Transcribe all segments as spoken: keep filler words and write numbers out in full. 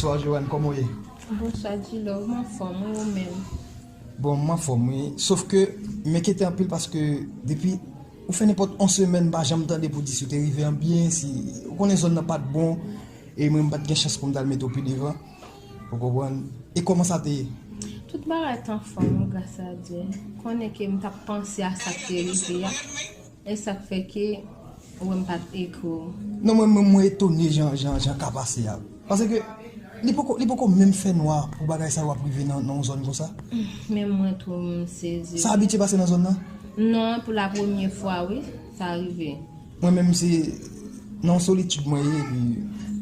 Bonswa, Joanne, kòman w ye? Bonswa, Djilo, m anfòm, wi, ou menm? Bon, m anfòm, wi. Sof ke, m enkyete anpil paske depi ou fè nenpòt yon semèn, m pa janm tande pou di si w te rive an byen, si, ou konnen zòn nan pa t bon, e mwen, m pa t gen chans pou m t al mete w pi devan. Ou konprann? E kòman sa te ye? Tout bagay t anfòm, wi, gras a Dye. Konnen ke m t ap panse a sa k te rive a. E sa k fè ke ou wè m pa t ekri w. Non, mwen, mwen, mwen etone jan, jan, jan ka pase a. Paske li poko, li poko menm fè nwa pou bagay sa yo ap rive nan, nan yon zòn konsa. Menm mwen tou, m sezi. Sa abitye pase nan zòn nan? Non, pou la premye fwa, wi, sa rive. Mwen menm, se nan yon solitid mwen ye, epi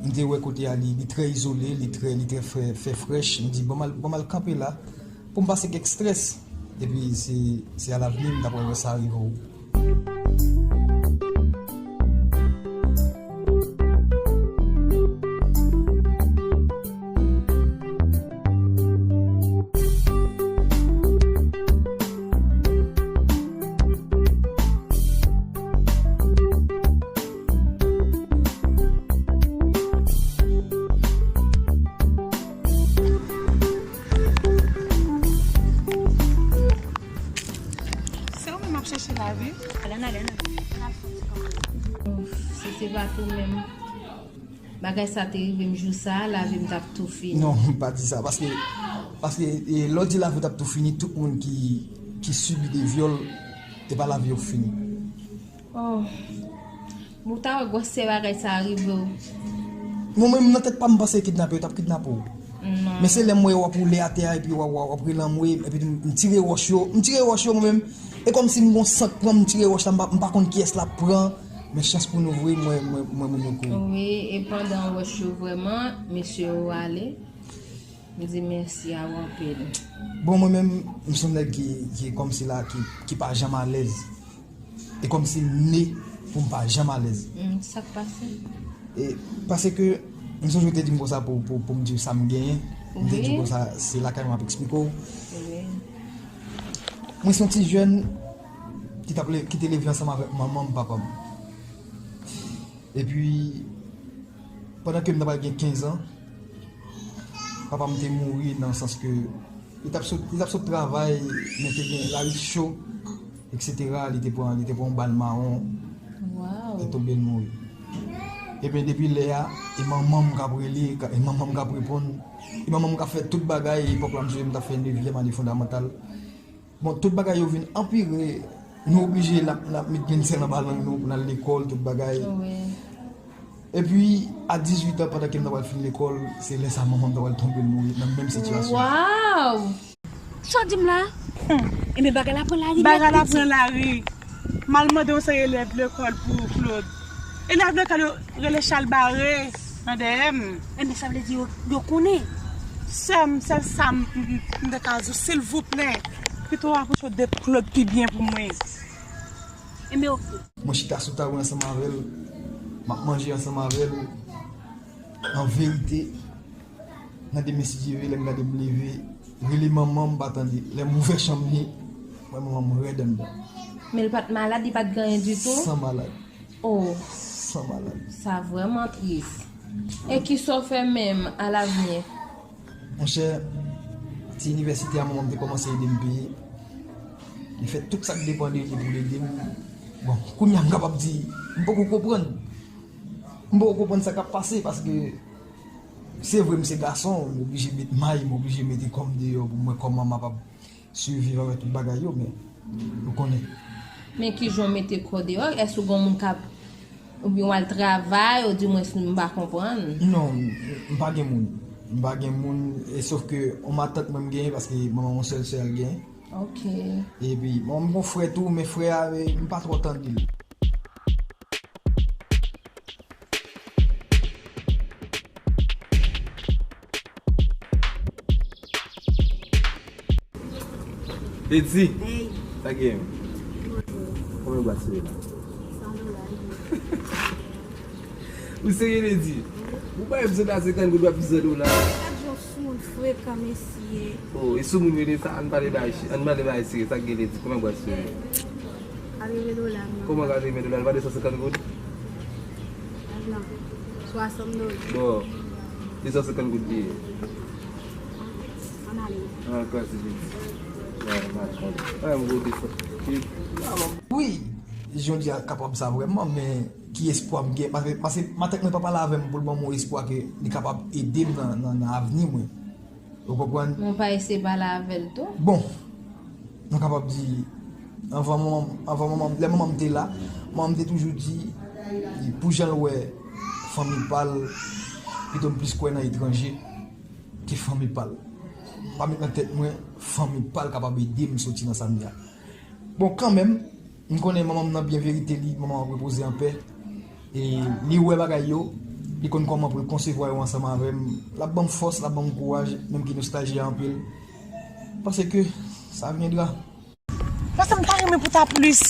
m te wè kote a, li, li trè izole, li trè, li trè fè, fè frèch. M di, ban m al, ban m al kanpe la pou m pase kèk strès. Epi se, se alavni m ta pral wè sa rive w. Se ou menm m ap chèche la, wi. Alana, Alana. Ouf, si se pa t ou menm, bagay sa te rive m jou sa a, lavi m t ap tou fini. Non, pa di sa, paske, paske, e, lè w di lavi w t ap tou fini, tout moun ki, ki sibi de vyòl, e pa lavi yo k fini. Oh. Ou ta wè gwosè bagay sa rive w. Mwen menm nan tèt pa m, m panse kidnape, yo t ap kidnape w. Non. Men se lè m wè w ap woule atè a, epi w ap, w ap, w ap rele anmwe, epi m, m tire wòch yo, m tire wòch yo mwen menm. E kòmsi m gon san k pran m, m tire wòch la, m pa, m pa konn kiyès l ap pran. Men chans pou nou vre, mwen, mwen, mwen moun yo kouri. Wi, e pandan wòch yo vrèman, mesye yo ale. M di mèsi a w anpil. Bon, mwen menm, m se yon nèg ki, ki kòmsi la, ki, ki pa janm alèz. E kòmsi m ne pou m pa janm alèz. Hmm, sa k pase? E, paske m sonje w te di m konsa pou, pou, pou m di w sa m genyen. M te di w konsa, se lakay mwen ap eksplike w. Wi. Mwen se yon ti jèn ki t ap le-, ki te leve ansanm avèk manman m, papa m. Epi, pandan ke m ta pral gen kenz an, papa m te mouri nan sans ke li t ap sot, li t ap sot travay, men te gen lari cho, et cetera. Li te pran, li te pran yon bal mawon, li tonbe, l mouri. Ebyen, depi lè a, e manman m k ap rele, e manman m k ap reponn, e manman m k ap fè tout bagay. Epòk la, m sonje m t ap fè nevyèm ane fondamantal. Bon, tout bagay yo vin anpire. Nou oblije n ap, n ap met grenn sèl anba lang nou pou n al lekòl, tout bagay. Wi. Epi, a dizuit an, pandan ke m t ap pral fin lekòl, se lè sa manman m t ap pral tonbe, l mouri nan menm sitiyasyon. Waw! Sa w di m la? Hmm. Ebyen, bagay la pran lari nèt, pitit. Bagay la pran lari. M al mande yon seri elèv lekòl pou Claude. Elèv lekòl yo rele Chalbare nan dèyè m. Ebyen, sa vle di yo, yo konnen. Sè m, sèl sa m, m, m, m te ka di w, silvouplè, pito w apwoche w de Claude pi byen pou mwen. Ebyen, oke. Mwen chita sou tawou ansanm avè l, m ap manje ansanm avè l. An verite, nan demen si Dye vle, lè m gade m leve, rele manman m, m pa tande. Lè m ouvè chanm li, m wè manman m rèd anndan. Men l pa t malad, li pa t gen anyen ditou? San malad. Oh. San malad. Sa vrèman tris. E kisa w fè menm alavni? Monchè, ti inivèsite a, manman m te kòmanse ede m peye. Li fè tout sa k depann de li pou l ede m. Bon, kounye a m kapab di, m poko konprann. M poko konprann sa k ap pase, paske se vre m se gason, m oblije met may, m oblije mete kò m deyò pou m wè kòman m ap ap siviv avèk tout bagay yo, men ou konnen. Men kijan w mete kò w deyò? Èske w gen moun k ap, oubyen w al travay, odimwens m pa konprann? Non, m, m pa gen moun. M pa gen moun, e sof ke yon matant mwen m genyen, paske manman m yon sèl sè l genyen. Ok. Epi, bon, m gon frè tou, men frè a, e, m pa twò tande l. Lady, hey. Sa gen? Bonjou. Konbyen bwat sere la? San dola. Ou serye, Lady? Ou pa menm sot a senkant goud, w ap di san dola. Gad yon soumoun frekan, mesye. Oh, e soumoun rele sa, ann pale bagay, ann pale bagay serye, sa k gen, Lady? Konbyen bwat sere? Katreven dola, non. Kòman katreven dola? L pa de san senkant goud? Nan, swasant dola. Bon. De san senkant goud li ye. An ale. An, kras li. An, m ap konn. An, m goute sa. Wi, jodi a kapab sa vrèman, men ki espwa m gen? Paske, paske matant mwen pa pale avè m pou l ban m yon espwa ke li kapab ede m nan, nan, nan avni mwen. Ou konprann? Men w pa eseye pale avè l tou? Bon, nou kapab di, anvan manman, anvan manman, lè manman m te la, manman m te toujou di, pou jan l wè fanmi pa l, pito m plis kwè nan etranje ke fanmi pa l. M pa met nan tèt mwen, fanmi pa l kapab ede m soti nan sa m ye a. Bon, kanmenm, m konnen manman m nan byen verite li, manman m ap repoze anpè. E li wè bagay yo, li konn kòman pou l konsevwa yo ansanm avè m. L ap ban m fòs, l ap ban m kouraj, menm ki nostalji a anpil. Paske sa viendra. Paske m ta renmen pou ta plis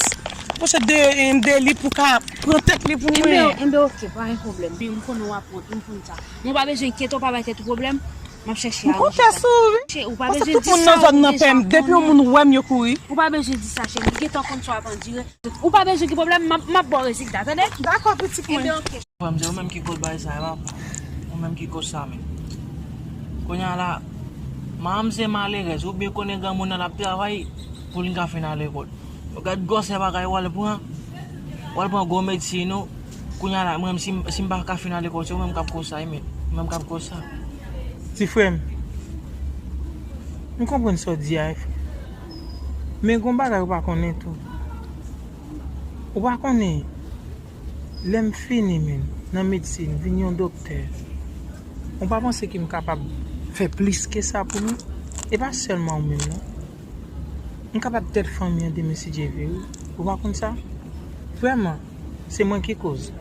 pwoche de, de li pou ka pran tèt li pou mwen. Enben, enben, oke, pa gen pwoblèm. M konnen w ap wont, m konn sa. Men w pa bezwen enkyete w, pa bay tèt ou pwoblèm. M ap chèche aranje sa. M konte sou ou, wi. Ou pa bezwen di sa, ou deja konnen. Paske tout moun nan zòn nan pè m. Depi yon moun wè m, yo kouri. Ou pa bezwen di sa, cheri. Li gentan konn sa w ap andire. Ou pa bezwen gen pwoblèm, m ap, m ap ba w rezilta, tande? Dakò, pitit mwen. Enben, oke. Frè m, se ou menm ki koz bagay sa, e pa pa. Ou menm ki koz sa menm. Kounye a la, manman m se malerèz, ou byen konnen granmoun nan l ap travay pou l ka fin al lekòl. Ou gad gwosè bagay, w al pran, w al pran gwo medsin ou. Kounye a la, mwen, si m, si m pa ka fin al lekòl, se ou menm k ap koz sa, wi, men. Ou menm k ap koz sa. Ti frè m, m konprann sa w di a, wi, frè. Men gon bagay ou pa konnen tou. Ou pa konnen, lè m fini, men, nan medsin, vin yon doktè, ou pa panse ke m kapab fè plis ke sa pou nou? E pa sèlman ou menm, non. M kapab tèt fanmi an demen si Dye vle, wi. Ou pa konn sa? Vrèman, se mwen ki koz.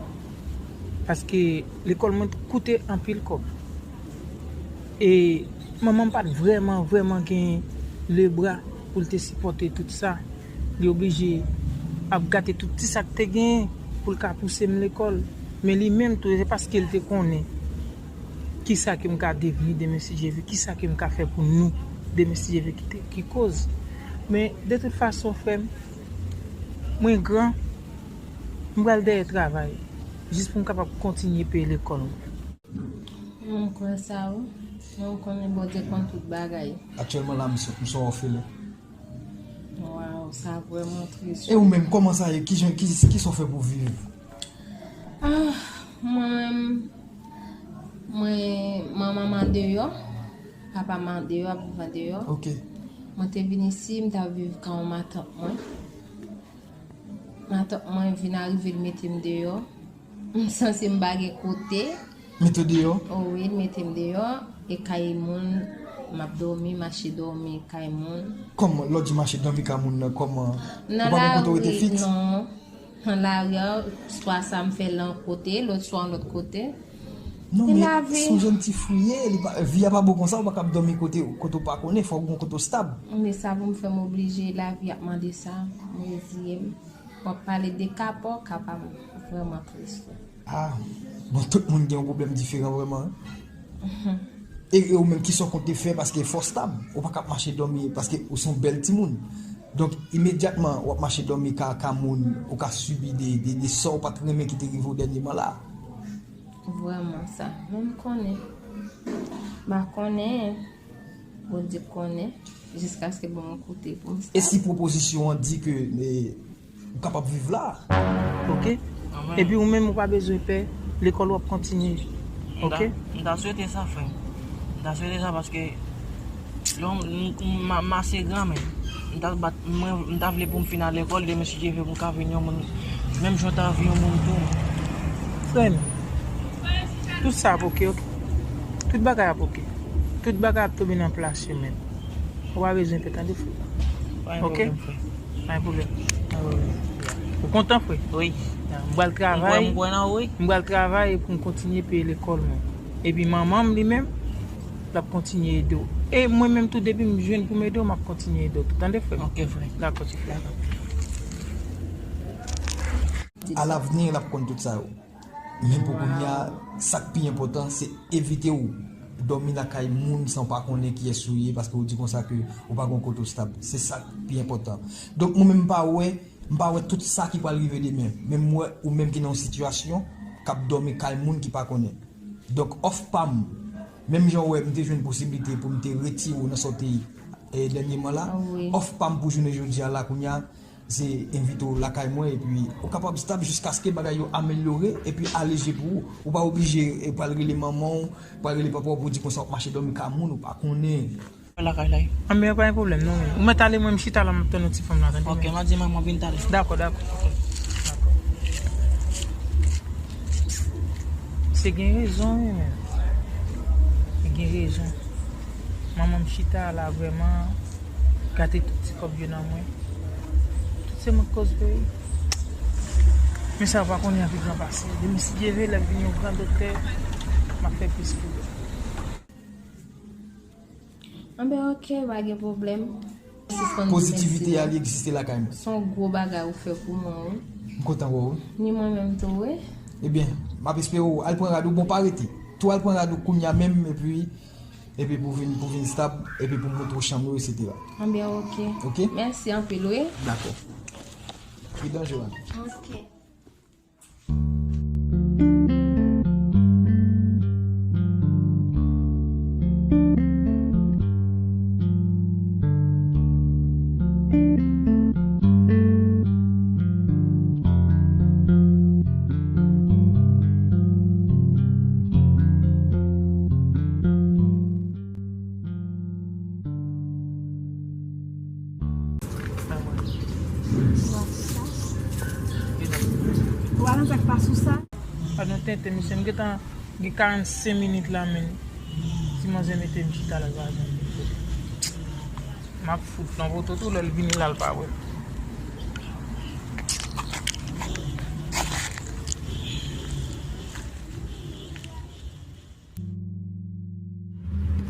Paske lekòl mwen koute anpil kòb. E manman m pa t vrèman, vrèman gen lebra pou l te sipòte tout sa. Li oblije ap gate tout ti sa k te genyen pou l ka pouse m lekòl. Men li menm tou, se paske l te konnen kisa ke m ka devni demen si Dye vle, kisa ke m ka fè pou nou demen si Dye vle ki te, ki koz. Men de tout fason, frè m, mwen gran, m pral dèyè travay, jis pou m kapab kontinye peye lekòl mwen. M kwè sa, wi. Men w konnen Bondye konn tout bagay. Aktyèlman la, m se, m se yon òfelen. Waw, sa vrèman tris. E ou menm, kòman sa ye? Kijan, ki, kisa w fè pou viv? Ah, mwen menm, mwen, manman m andeyò, papa m andeyò, ap viv andeyò. Ok. Mwen te vin isi, m t ap viv kay yon matant mwen. Matant mwen vin arive, l mete m deyò. M santi m pa gen kote. Mete w deyò? O wi, l mete m deyò. E kay moun, m ap dòmi, mache dòmi kay moun. Kòman, lè w di mache dòmi kay moun nan, kòman? Ou pa gen kote w rete fiks? Nan lari, non. Nan lari a, swa sa m fè l yon kote, lòt swa yon lòt kote. Non, men se lavi. Se yon jèn ti fi w ye, li pa, vi a pa bon konsa, ou pa kab dòmi kote, kote w pa konnen, fò w gen yon kote w stab. Men sa pou m fè, m oblije, lavi ap mande sa, m reziye m. W ap pale de ka pa w, ka pa m vrèman tris, wi. Ah, bon, tout moun gen yon pwoblèm diferan vrèman, wi. E, e ou menm, kisa w konte fè, paske fò w stab, ou pa ka ap mache dòmi, paske ou se yon bèl timoun. Donk, imedyatman, w ap mache dòmi ka, ka moun, ou ka sibi de, de, de sa w pa t renmen ki te rive w dènyèman la. Vrèman sa. Men m konnen. M pa konnen. Bondye konnen. Jiskaske ban m kote pou m stab. E si pwopozisyon an di ke, e, ou kapab viv la? Ok. Epi ou menm, ou pa bezwen pè, lekòl w ap kontinye. Ok? M ta, m ta swete sa, frè m. M ta swete sa paske lè m, m, m, m ase gran, men m ta bat, mwen, m ta vle pou m fin al lekòl, demen si Dye vle pou m ka vin yon moun, menm jan w ta vin yon moun tou. Frè m, tout sa ap ok, ok? Tout bagay ap ok. Tout bagay ap tonbe nan plas yo, men. Ou pa bezwen pè, tande, frè. Pa gen pwoblèm, frè. Pa gen pwoblèm. Pa gen pwoblèm. Ou kontan, frè? Wi. M pral travay. M kwè, m kwè nan ou, wi. M pral travay pou m kontinye peye lekòl mwen. Epi manman m, li menm, l ap kontinye ede w. E mwen menm tou, depi m jwenn pou m ede w, m ap kontinye ede w tou. Tande, frè m? Ok, frè. Dakò, ti frè. Alavni, l ap konn tout sa yo. Men pou kounye a, sa k pi enpòtan, se evite w dòmi lakay moun san w pa konnen kiyès ou ye, paske w di konsa ke ou pa gen yon kote w stab. Se sa k pi enpòtan. Donk, mwen menm, m pa wè, m pa wè tout sa ki pral rive demen. Men m wè ou menm ki nan yon sitiyasyon k ap dòmi kay moun ki pa konnen. Donk, òf pa m, Menm jan w wè, m te jwenn posiblite pou m te retire w nan sa w te ye, eh, dènyèman la. Ah, wi. Òf pa m pou jounen jodi a la, kounye a, se envite w lakay mwen, epi ou kapab stab jiskaske bagay yo amelyore, epi aleje pou ou. Ou pa oblije, eh, pral rele manman w, pral rele papa w pou di konsa w ap mache dòmi ka moun, ou pa konnen. Lakay la. Anben, pa gen pwoblèm, non, men. Ou mèt ale, mwen, m chita la, m ap tann yon ti fanm la, tande. Ok, men. M a di manman vin talè. Dakò, dakò. Ok. Dakò. Se gen rezon, wi, men. Se gen rezon. Manman m chita la, vrèman, gate tout ti kòb yo nan mwen. Tout se mwen k koz, wi. Men sa, ou pa konnen an pi gran pase. Demen, si Dye vle, lè m vin yon gran doktè, m ap fè plis pou yo. Anben, ok, pa gen pwoblèm. Sispann di mèsi. Pozitivite a, li egziste lakay mwen. Se yon gwo bagay ou fè pou mwen, wi. M kontan wè w, wi. Ni mwen menm tou, wi. Ebyen, m ap espere w al pran rad ou, bon, pa rete. Tou al pran rad ou kounye a menm, epi, epi pou vin, pou vin stab, epi pou montre w chanm yo, etsetera. Anben, ok. Ok? Mèsi anpil, wi. Dakò. Pridan, Joanne. Ok. Ou pa nan sa k pa sou sa? Pa nan tenten, mesye, m gentan gen karannsenk minit la, men ti manzè mete m chita la, l pa janm vin. M ap fout lan poto tou, lè l vini la, l pa wè m.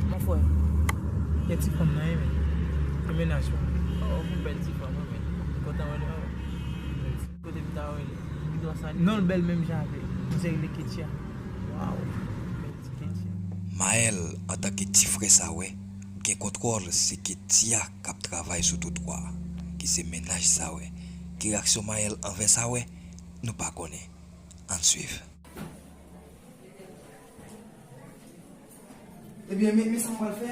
Mon frè, gen ti fanm nan, wi, men. E mennaj mwen. Oh, yon bèl ti fanm, wi, men. M kontan wè l, wi. Kote m ta wè l? Li dwa sa li. Non, l bèl menm jan avè l. Manzè rele Ketia. Waw. Bèl ti Ketia. Maël, antanke ti frè sa wè, gen kontwòl se Ketia k ap travay sou tout twa, ki se mennaj sa wè. Ki reyaksyon Maël anvè sa wè, nou pa konnen. Ann swiv. Ebyen, men, men sa m pral fè.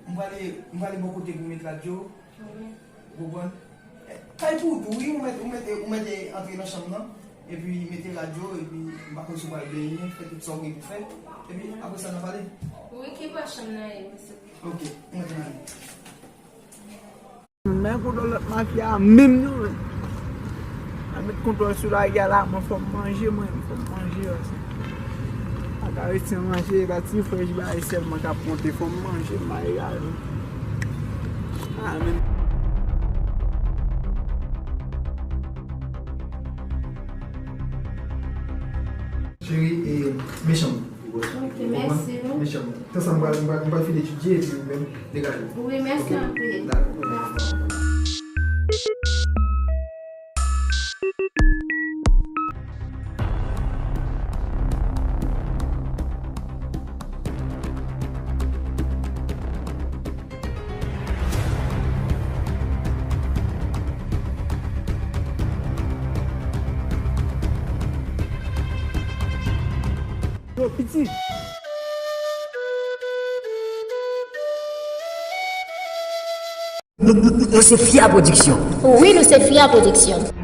M prale, m prale bò kote pou met radyo. Ou konprann? Kay pou ou tou, wi, ou mèt, ou mèt, ou mèt antre nan chanm nan, epi mete radyo, epi m pa konn si w pral benyen, fè tout sa w gen pou fè, epi apre sa, n a pale. Wi, ki bò chanm nan ye, mesye? Ok, ou mèt antre. Men kontwòl lòt mafya a menm non, men. A met kontwòl sou lari a la, mwen fò m manje, mwen, fò m manje, paske pa ka rete san manje, e pa ti frèch bagay sèlman k ap monte, fò m manje, m pa egal non. A, men. Cheri, e, mechan. Ok, mèsi, wi. Mechan. Tan sa, m pral, m pral, m pral fin etidye, epi ou menm, degaje w. Wi, mèsi anpil. Ok, dakò. Yo, piti. Nou, nou, nou, nou se Fia Production. Wi, nou se Fia Production.